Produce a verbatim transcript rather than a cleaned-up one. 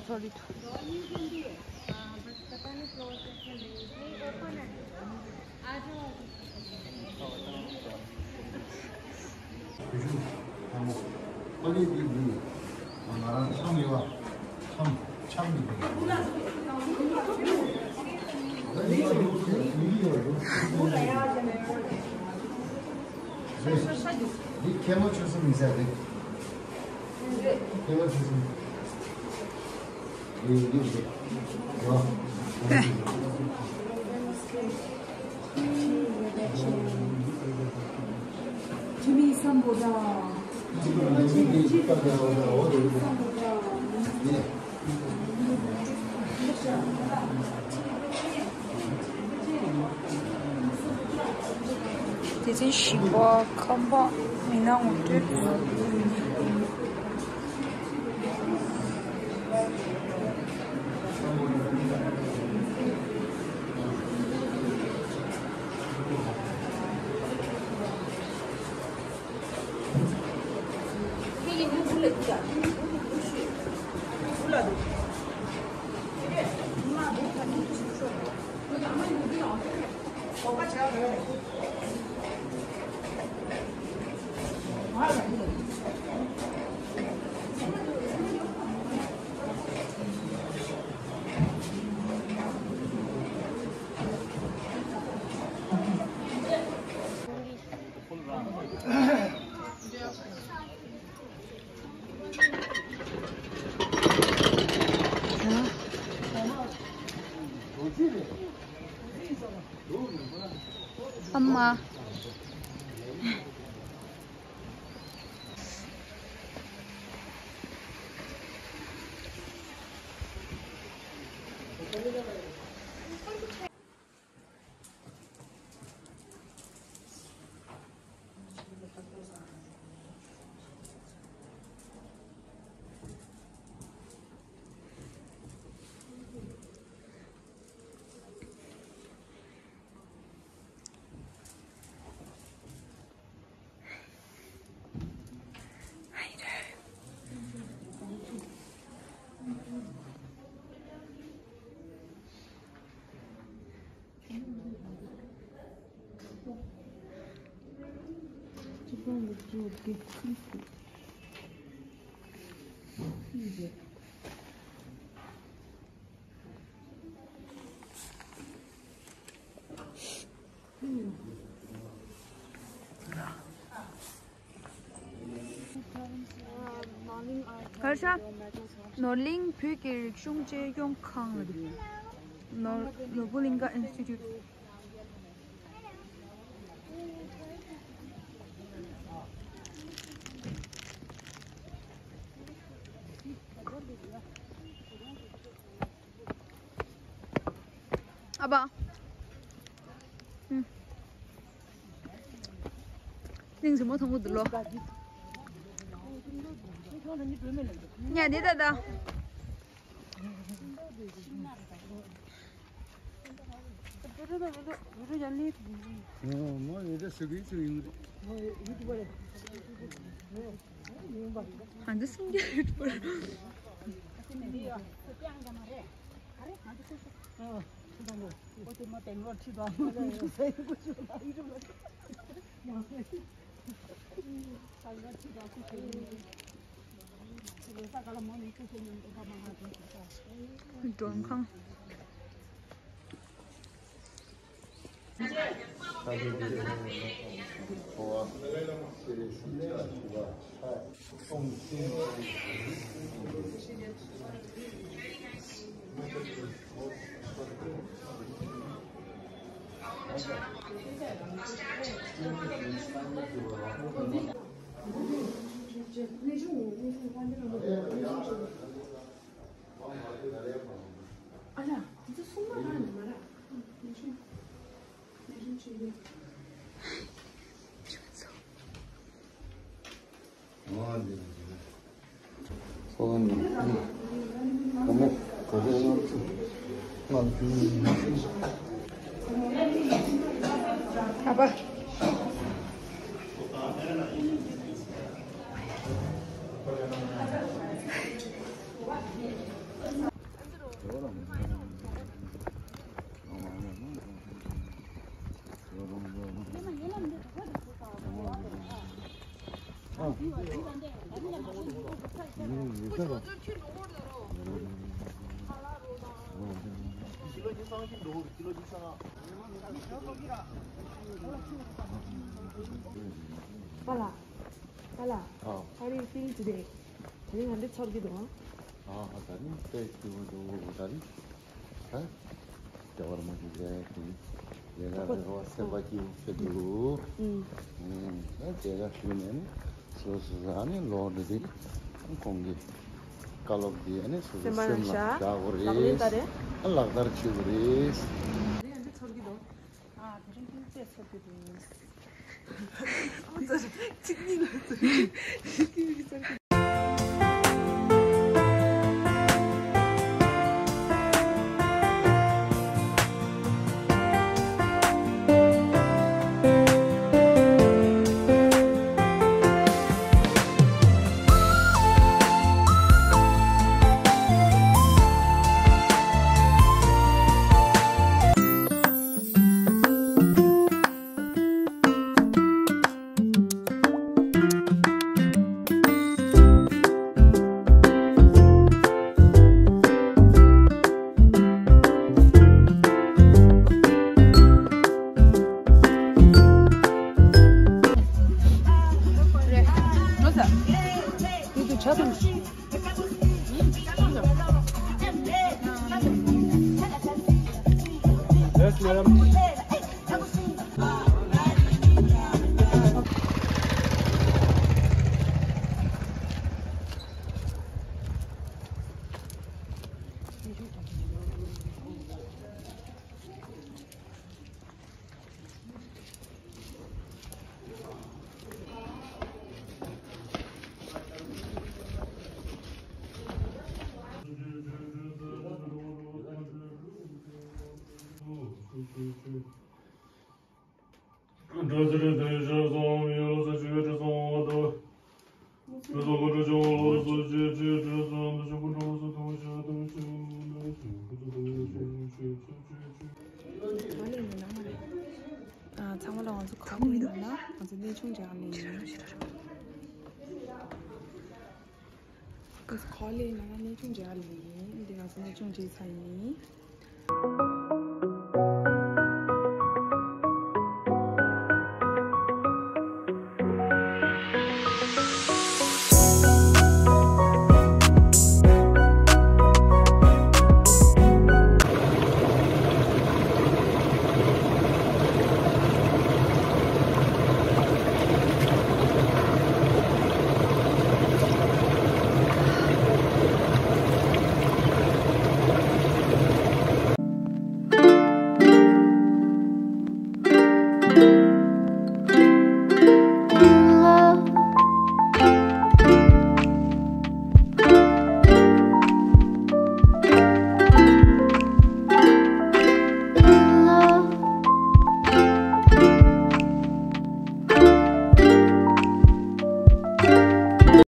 सॉरी। ཨ་ནི་འདི་འདི། ང་རང་འཆམ་ཡོད་པ། འཆམ་འཆམ་འདི་འདི། འདི་ཁལ་ལོ་ཆུ་སུམ་ཡིན་ས་རེད། ཁལ་ལོ་ཆུ་སུམ། འདི་འདི་འདི། ཡོད། ཁྱིམ་མི་སམ་བྷོ་ཊ། སྡེ་ཚན་བཞི་པ་ཁམས་པ་མི་སྣ་ངོ་སྤྲོད། ཨ་མ། གར་ཤ། ནོར་གླིང་བོད་ཀྱི་རིག་གཞུང་གཅེས་སྐྱོང་ཁང་ལ། ནོར་ནོར་བུ་གླིང་ག་ཨིན་སི་ཊི་ཊུཊ། ཨ་ཕ། ཨུམ། གླིང་བཞི་མོ་ཐང་པོ་འདུག་ལོ། ཉ་དེ་ད་ད། ང་ཚོ་སུམ་བརྒྱ་ཡོད་པ། མགྲོན་ཁང་། Hello. Hello. ཨ། How are you feeling today? དེ་རིང་ག་འདྲ་ཚོར་གྱི་འདུག་ཨ། ཨ། ད་རིང་དཔེ་སྐྱིད་པོ་འདུག་ད་རིང་། ད་ལྟ་བར་མ་ཞིག་རེད་དེ། ལས་ཀ་རེ་བ་སེམས་པ་སྐྱིད་པོ་ཕེབས་འདུག་ཨུམ། ད་ལས་ཀ་ཞུས་ནས་ནི་སོ་སོ་ས་ནས་ལོག་འགྲོ་དེ། ཁོང་གི་བཀའ་སློབ་དེ་ནི་སོ་སོ་སེམས་ལ་བཞག་དགོས་རེད། ལག་ལེན་བསྟར་རེད། ལག་བསྟར་བྱེད་དགོས་རེད། དེ་ཡང་འདི་ཚོར་གྱི་འདུག་ཨ། དེ་རིང་ཀུན་རྩེད་ཚོར་གྱི་འདུག་ཨ། ཚོར་གཅིག་གཉིས་ལ་ཚོར་གཅིག་གཉིས་ཚོར་གྱི། Yes, madam. ཨ། ཚང་མ་ལ་ང་ཚོ་ག་པར་ཡིན་ན་ང་ཚོ་གནས་ཆུང་རྒྱག་ནས་ཡིན། ཨ། ག་ལེ་ན་གནས་ཆུང་རྒྱག་ལེ་ཡིན། འདི་ང་ཚོ་གནས་ཆུང་རྒྱག་ས་ཡིན།